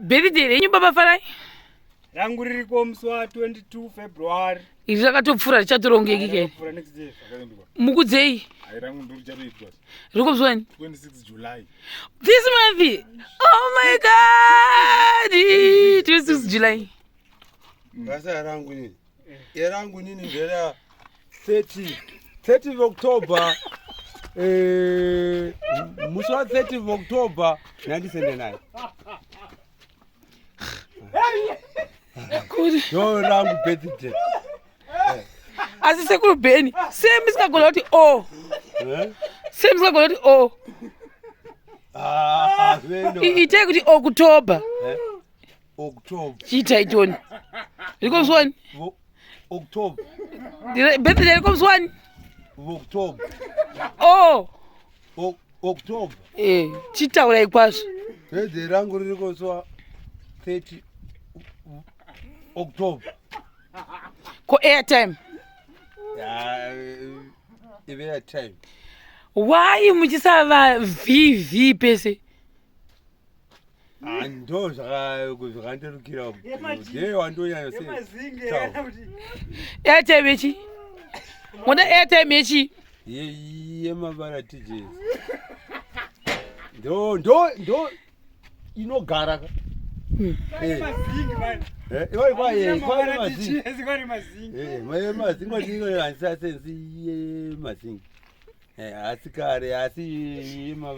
Birthday renyu baba Farai? Rangu ririko musi wa 22 February. Iri rakatopfuura richatorongeki ke. Rakapfuura next year. Zvakaendwa. Mukudzei. Hai rangu ndorichatoitwa. Riri musi wani? 26 July. This month. Oh my god. 26 July. Basa rangu nini? Erangu nini ndera 30 30 October eh musi wa 30 October 1979. Kuti Ndo rangu birthday. asi sekuru Beni sei musingagona kuti o. Eh? Sei musingagona kuti o. Ah, vendo. Itai kuti October. Eh? October. Chiitai toni. Riko musi wani? October. Birthday riko musi wani? October. O. October. Eh, chitaurai kwazvo. Birthday rangu riri musi wa 30 October. Ko airtime. Yeah, ive time. Why muchisava VV pese? Ah, ndo zvakandirukira de wandonyanya sei Yemazinge Ciao. kana kuti Airtime yechi? Mona airtime yechi? Yemabara TJs ndo ndo ndo inogara ka. Eh, mazinge mani. eh, iwe kwa ye kwa Mabara mazingi TGS kwari mazinge. eh maye mazingi ndingo handisasenzi ye mazingi eh asi kare asi yema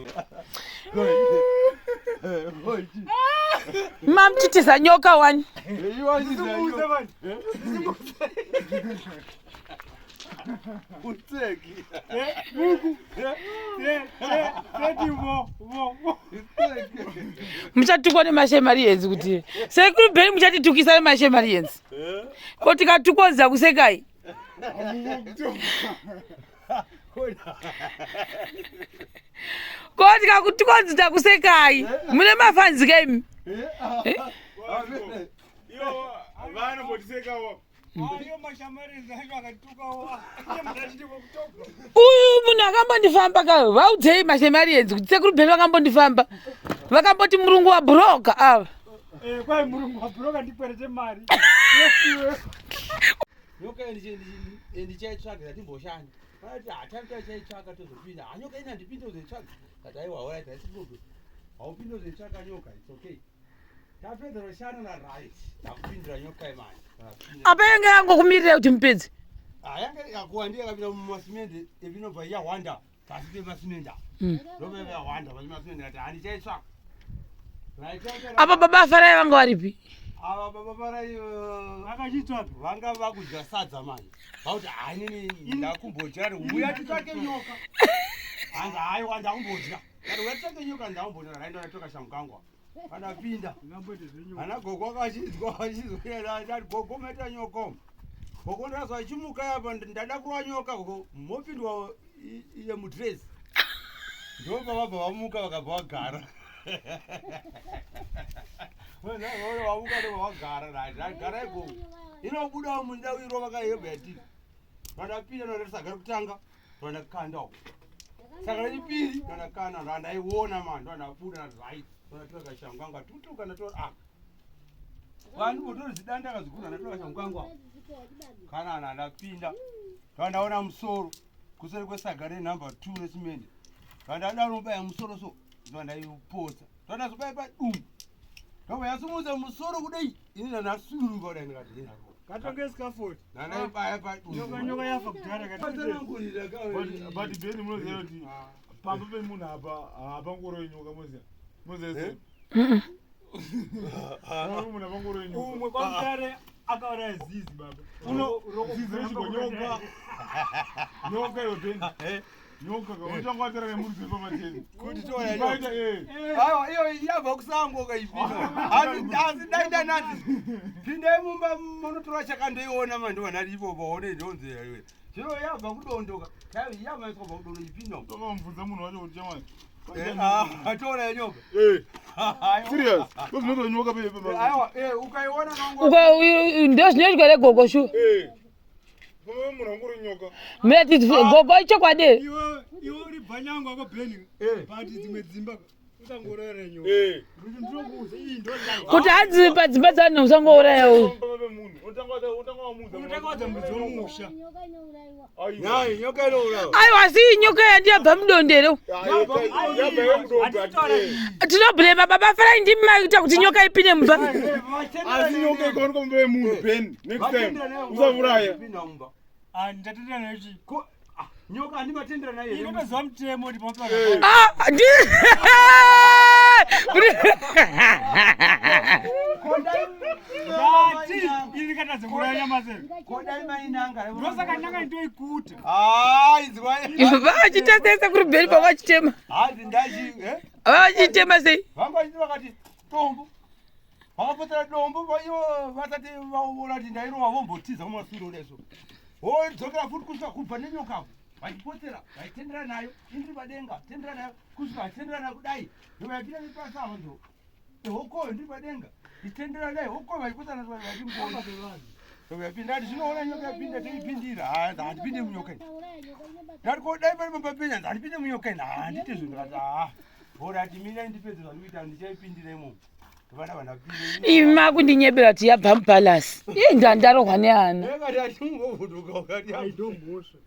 Mamutitisa nyoka wani. Simuze mani. Utseki. Muku. Te te te vo vo vo. Muchatukwa nemashemarienzi kuti sekuru Beni muchatitukisa nemashemarienzi. Ko tikatukonza kusekai? Ko tikakutukonzi takusekai? Mune mafanzi kaimi? Iyo vanombotisekawo. Ayo mashamarizi acho akatukawo. Iye mutachiti kutoka. Uyu munhu akambondifamba ka vaudzei mashemarienzi kuti sekuru Beni vakambondifamba. Vakamboti murungu wabhuroka ava. Eh kwai murungu wabhuroka ndikwerete mari. Nyoka ndichaitsvaga ndatimboshanda. Vati hatati tachaitsvaga tozopinda. Ha nyoka ina handipinde kuzoitsvaga. Kati aiwa alright haisi problem. Haupinde kuzoitsvaga nyoka it's okay. Tapedza roshanda na right. Takupindira nyoka imani. Apa yanga yangokumirira kuti mupedze. Yanga yakuwandi yakapinda mumasimende inobva yahwanda pasi pemasimende apa. Ndobva yahwanda pasi pemasimende kati handichaitsvaga. Apa baba Farai vanga varipi? Ava baba Farai Vakachitsvaga. vanga vakudya sadza manje vakuti hainini ndakumbodya ri uya titsvake nyoka hanzi haiwa ndakumbodya kati uya titsvake nyoka ndakumbodya rainda ndatoka shamukangwa pandapinda Ngamboite zvenyoka. ana gogo akachizwa achizwa gogo maita nyoka umu gogo ndazwa ichimuka yapa ndada kurwa nyoka gogo mopindwa iye mudresi ndopavabva vamuka vakabva vagara vamuka ndobva vagara gara igogo inobudawo mundau iro vakahebha yatiri vandapinda ndandasagara kutanga ndandakanda uko saka rechipiri ndandakanda ndandaiona ma ndandabuda right ndandatora kashangu kangu atutuka ndatora aka vanhu votori zidanda kazikuru ndatora kashangu kangu aka kana ndandapinda ndandaona musoro kuseri kwesaga renumber 2 resimende ndandada unobaya musoro so ndandaipotsa ndandazobaya padumbu ndobva yasumudza musoro kudai ini ndandasuruka kudai ndikati hina Katonge scaffold. ndandaibaya Nyoka padumbu nyoka yafa kudhara katonge. But Beni munoziva kuti pamba pemunhu apa hapangoroi nyoka munoziva. Munoziva sei? Pamba pemunhu hapangoroi nyoka. Umwe kwamutare akauraya zizi baba. Uno zizi rechibwa nyoka. Nyoka iyo Beni. Nyoka ka unotanga watera nemuridzi wepamatende. Kuti toona nyoka. Paita eh. Aiwa iyo yabva kusango kaipinda. Asi dai ndanati pindai mumba munotora chakandoiona mandiwana ipo paone ndonzi iwe. Zvino yabva kudondoka. Yabva kubva kudondo ipinda. Tokamubvunza munhu wacho kuti chamani. Eh, ah, toona nyoka. Eh. Serious. Ndozvinoita nyoka pe pe. Aiwa, eh ukaiona mangu. Uka ndo zvinoitwa negogo shu. Eh. Pamba pemunhu hapangoroi nyoka. Mira titi gogo ichokwadi. Iwe iwe uri bhanyangu ako Beni. Eh. But dzimwe dzimba. Eh. Kuti hanzi padzimba dzavanhu usangouraya uyu. Pamba pemunhu unotanga wamuudza. Unotanga waudza muridzi wemusha. Aiwa. Nhai, nyoka inourawa. Aiwa asi iyi nyoka yandiyabva mudondo here? Yabva yemudondo ati. Tinobhurema baba Farai ndimi maita kuti nyoka ipinde mumba. Asi nyoka ikaonekwa mumba yemunhu Ben next time usauraya. Pinda mumba. Ndatendera nayo chii? Ko, ah, nyoka handimatendera nayo here? Inotoziva mutemo kuti pamapara. Eh. Ah, ndi Ndati ini ndikatadza kuuraya nyamasere. Kodai mainanga. Ndosaka ndanga nditoikuta. Ah, izwai. Vachita sei sekuru Bheni pavachitema? Hanzi ndachi, eh? Vachitema sei? Vanga vachiti vakati dombo. Vakapotera dombo ivo vasati vaona kuti ndairova vombotiza mumasure udeso. Vodzokera futi kusvika kubva nenyoka. Vachipotera, vachitendera nayo, indiri padenga, tendera nayo, kusvika vachitendera nayo kudai. Ndoba yapinda nepasi apa ndo. Hokoyo ndiri padenga. Ichitendera nayo, hokoyo vachipotera nayo vachingona. Ndoba yapinda ati zvinoona nyoka yapinda toipindira. Ah, handipinde munyoka iyi. Ndati ko dai pari pamba penya, handipinde munyoka iyi. Handiti zvinhu ndikati ah. Bora ati mina ndipedze zvandikuita ndichaipindira imomo. Vana vanapinda. Imi makundinyebera kuti yabva mupalasi. Ii ndandarohwa nehana. Yakati achimubvunduka ukati Aidomhosva.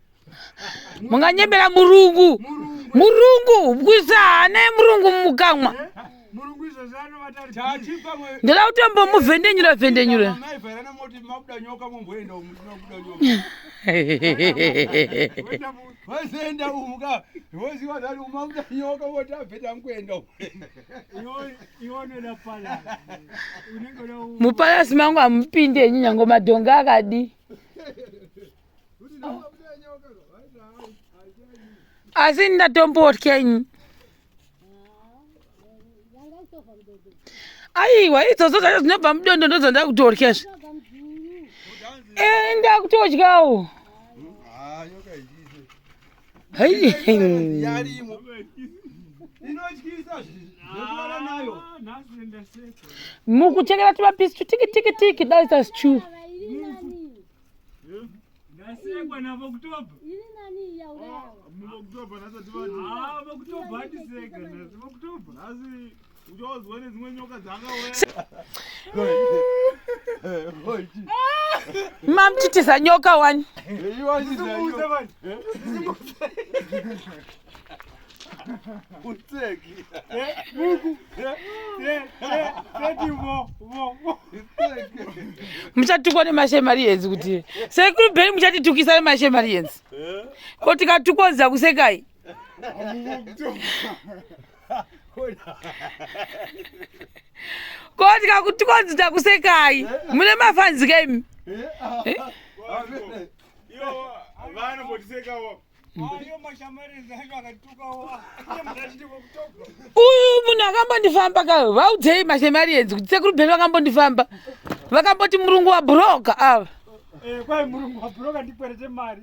Munganyebera murungu. Murungu kuisa hana yemurungu mumukamwa. Murungu izvozvo anovata ari chachi pamwe Ndoda kutombomuvhendenyura vhendenyura. maivhairana moti mabuda nyoka momboenda umu musina kubuda nyoka. Vazoenda umu ka voziva zati umu mabuda nyoka voti abveta mukuenda umu. iwonoda palasi. Unenge uda Mupalasi mangu hamupindi henyu nyange madhonga akadi. Asi ndatombotya ini. Aiwa idzodzo dzacho dzinobva mudondo ndodzonda kutotya zve. Eh ndakutotyawo. Ah, nyoka ichise. Hai. Yarimo. Inotyisa zvekurara nayo. Nhasi ndaseka. Mukuchekera tumapisi tutiki tiki tiki daita stew. Ndasekwa navo Oktoba. Muoktoba nhasi ativati. Ah, Oktoba andiseka nhasi. Oktoba. Nhasi uchawazwa nedzimwe nyoka dzakauya. Mamutitisa nyoka wani. Simuudze vanhu. Utseki. Muku. Teti vo vo vo. Muchatukwa nemashemarienzi kuti sekuru Bheni muchatitukisa nemashemarienzi. Ko tikatukodza kusekai. Ko tikakutukodza kusekai. Mune mafanzi ka imi. Ivo vanombotisekawo. Ayo mashamarezi acho akatukawo. Iye mutachiti Oktoba. Uyu munhu akambondifamba ka vaudzei mashemarienzi kuti sekuru Bheni vakambondifamba. Vakamboti murungu wabhuroka ava. Eh, kwai murungu wabhuroka ndikwerete mari.